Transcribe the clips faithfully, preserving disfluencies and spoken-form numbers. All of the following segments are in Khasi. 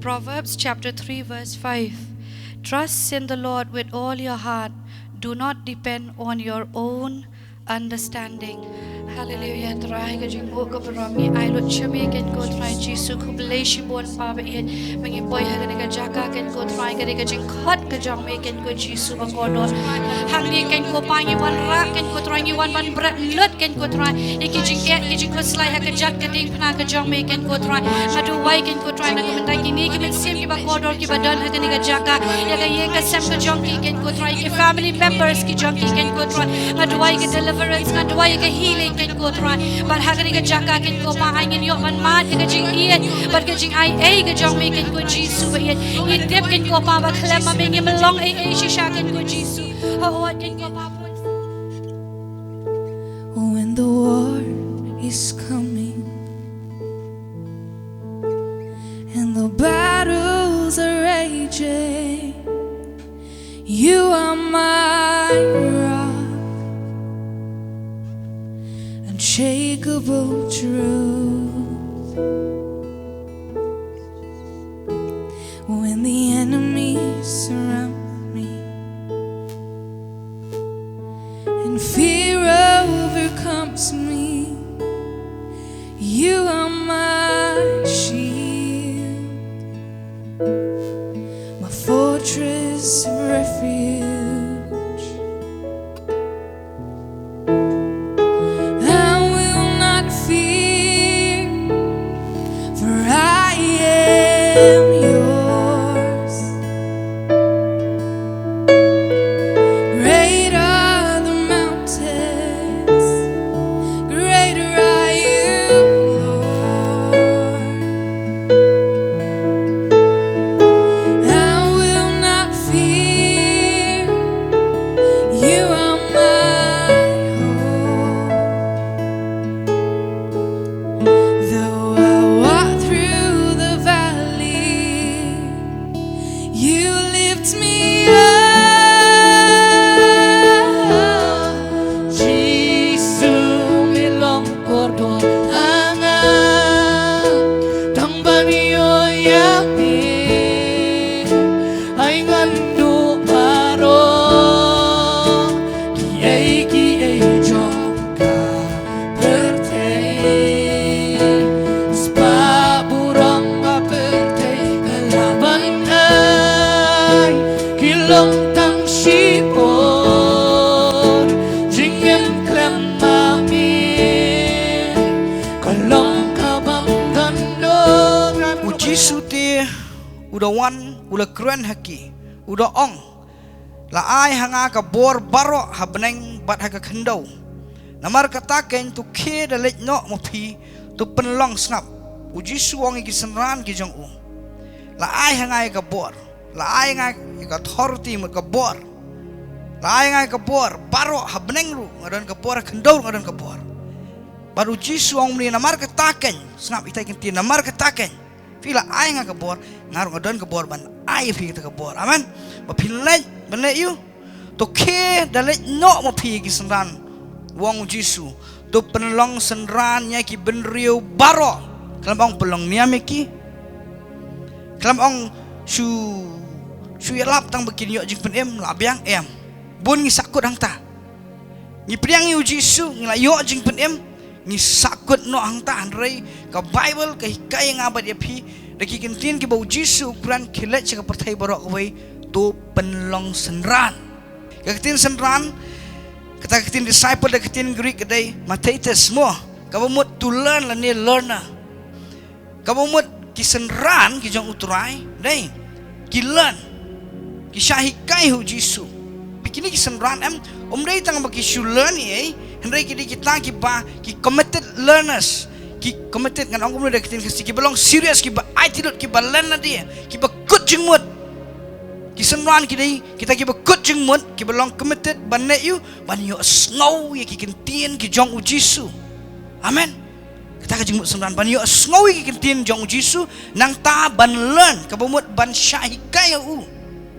Proverbs chapter three, verse five. Trust in the Lord with all your heart. Do not depend on your own understanding. Hallelujah, Trai, ka jingmut ka burom ngi ai lut sha me, Kynrad ko Trai Jisu, khublei shibun Kpa ba ïeit, ba ngi poi ha kane ka jaka, Kynrad ko Trai, ka dei ka jingkhot ka jong me, Kynrad ko Jisu ba kordor. Hangne, Kynrad ko Pa, ngi wanrah, Kynrad ko Trai, ngi wan ban bret lut, Kynrad ko Trai, ïa ki jingeh, ki jingkhuslai ha ka jaka, ka diengphna ka jong me, Kynrad ko Trai. Nga duwai, Kynrad ko Trai, na ka bynta kine ki mynsiem kiba kordor kiba don ha kane ka jaka, ïa ka ïing ka sem ka jong ki, Kynrad ko Trai, ki family members ki jong ki, Kynrad ko Trai. Nga duwai ka deliverance, nga duwai ka healing, Kynrad ko Trai. Bad ha kane ka jaka, Kynrad ko Pa, ai ngin ïoh ban mad ïa ka jingïeit bad ka jingai ei ka jong me, Kynrad ko Jisu ba ïeit. Ngi tip, Kynrad ko Pa, ba khlem ma me ngim long ei ei shisha, Kynrad ko Jisu. Hooid, Kynrad ko Pa, bun. When the war is coming and the battles are raging, you are my rock, unshakable truth. When the enemy surrounds me and fear overcomes me, you are my shield, my fortress of refuge. I will not fear, for I am yours. Great are the mountains, greater are you, Lord. I will not fear, you are my hope. Though I walk through the valley, you lift me up. Jisu, me long kordor ha nga, tang ban ïoh ïa me. Ai ngan duh baroh kiei kiei jong ka pyrthei. Spah burom ba pyrthei ka lah ban ai, ki long tang shipor. Jingim khlem ma me ka long kaba ym don dohnud. U Jisu te u da wan, u la kren ha ki, u da ong, la ai ha nga ka bor baroh ha bneng bad ha ka khyndew. Namar kata keiñ, to khie da leit noh ma phi, to pynlong, sngap. U Jisu u ong ïa ki synran ki jong u, la ai ha nga ïa ka bor, la ai ha nga ïa ka authority, mut ka bor. La ai ha nga ïa ka bor baroh, ha bneng ruh nga don ka bor, ha khyndew ruh nga don ka bor. Bad u Jisu u ong mynne, namar kata keiñ, sngap ita ki ktien, namar kata keiñ, phi la ai ha nga ka bor, nga ruh nga don ka bor ban ai ïa phi kata ka bor. Amen. Ba phin leit ban leh aïu? To khie da leit noh ma phi ïa ki synran, u ong u Jisu. To pynlong synran ïa ki bynriew baroh. Khlem ong pynlong niam ïa ki. Khlem ong shu, shu ïalap tang ba kin ïoh jingpynim, la biang, em. Bun ngi sahkut hangta. Ngi pdiang ïa u Jisu, ngi la ïoh jingpynim, ngi sahkut noh hangta, hynrei ka Baibl ka hikai ïa nga bad ïa phi da ki ktien kiba u Jisu u kren, khie leit sha ka pyrthei baroh kawei, to pynlong synran. Ka ktien synran, kata ka ktien disciple da ka ktien Greek ka dei mathetes mo, kaba mut to learn lane learner. Kaba mut ki synran ki jong u Trai, dei, ki learn, ki shah hikai ha u Jisu. Phi, kine ki synran em, ym dei tang ba ki shu learn ei ei, hynrei ki dei kita kiba, ki committed learners. Ki committed, ngan ong kumno da ka ktien Khasi, kiba long serious, kiba aiti lut, kiba learn nadien, kiba kut jingmut. Ki synran ki dei kita kiba kut jingmut, kiba long committed ban leh aïu? Ban ïohsngew ïa ki ktien ki jong u Jisu. Amen. Kata ka jingmut synran, ban ïohsngew ïa ki ktien jong u Jisu, nangta ban learn, kaba mut ban shah hikai ïa u.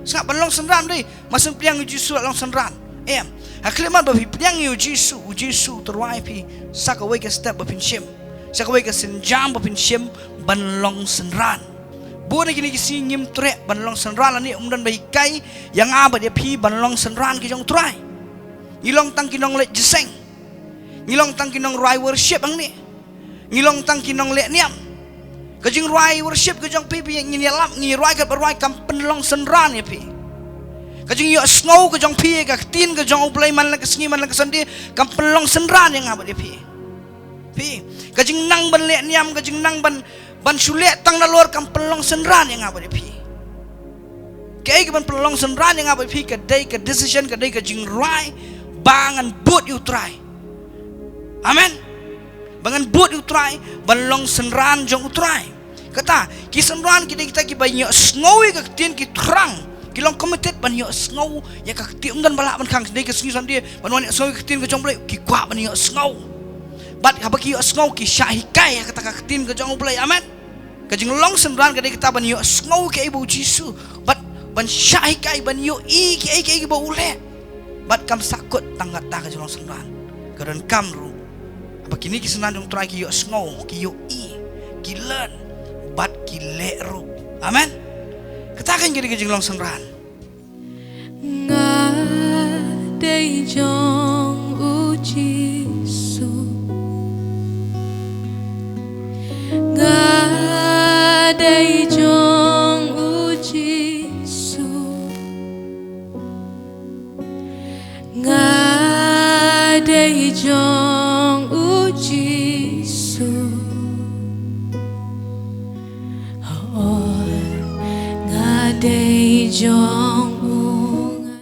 Sngap, ban long synran dei, mar shu pdiang ïa u Jisu la long synran. Em. Ha khlieh mat ba phi pdiang ïa u Jisu, u Jisu u tyrwa ïa phi sa kawei ka step ba phin shim, sa kawei ka sienjam ba phin shim ban long synran. Bun na kine ki sngi ngim treh ban long synran lane ym don ba hikai ïa nga bad ïa phi ban long synran ki jong U Trai. Ngi long tang ki nongleit jingïaseng. Ngi long tang ki nongrwai worship hangne. Ngi long tang ki nongleh niam. Ka jingrwai worship ka jong phi, phi ngin ïalap, ngi rwai kat ba rwai kam pynlong synran ïa phi. Ka jingïohsngew ka jong phi ïa ka ktien ka jong U Blei man la ka sngi man la ka Sunday kam pynlong synran ïa nga bad ïa phi. Phi, ka jingnang ban leh niam, ka jingnang ban, ban shu leh tang nalor kam pynlong synran ïa nga bad ïa phi. Kaei ka ban pynlong synran ïa nga bad ïa phi ka dei ka decision, ka dei ka jingrwai ba ngan bud ïa U Trai. Amen. Ba ngan bud ïa U Trai, ban long synran jong U Trai. Kata, ki synran ki dei kita kiba ïohsngew ïa ka ktien, ki thrang, ki long committed ban ïohsngew ïa ka ktien. Ym don ba lah ban khang, dei ka sngi Sunday ban wan ïohsngew ïa ka ktien ka jong U Blei, ki kwah ban ïohsngew. Bad haba ki ïohsngew ki shah hikai ïa kata ka ktien ka jong U Blei. Amen. Ka jinglong synran ka dei kata ban ïohsngew kaei ba U Jisu, bad ban shah hikai, ban ïohi kaei kaei ba u leh. Bad kam sahkut tang kata ka jinglong synran, ka donkam ruh ba kine ki synran jong U Trai ki ïohsngew, ki ïohi, ki learn, bad ki leh ruh. Amen. Kata kan ka dei ka jinglong synran. Nga dei jong U Jisu. Nga dei jong U Jisu. Nga dei jong U Jisu. Oh, nga dei jong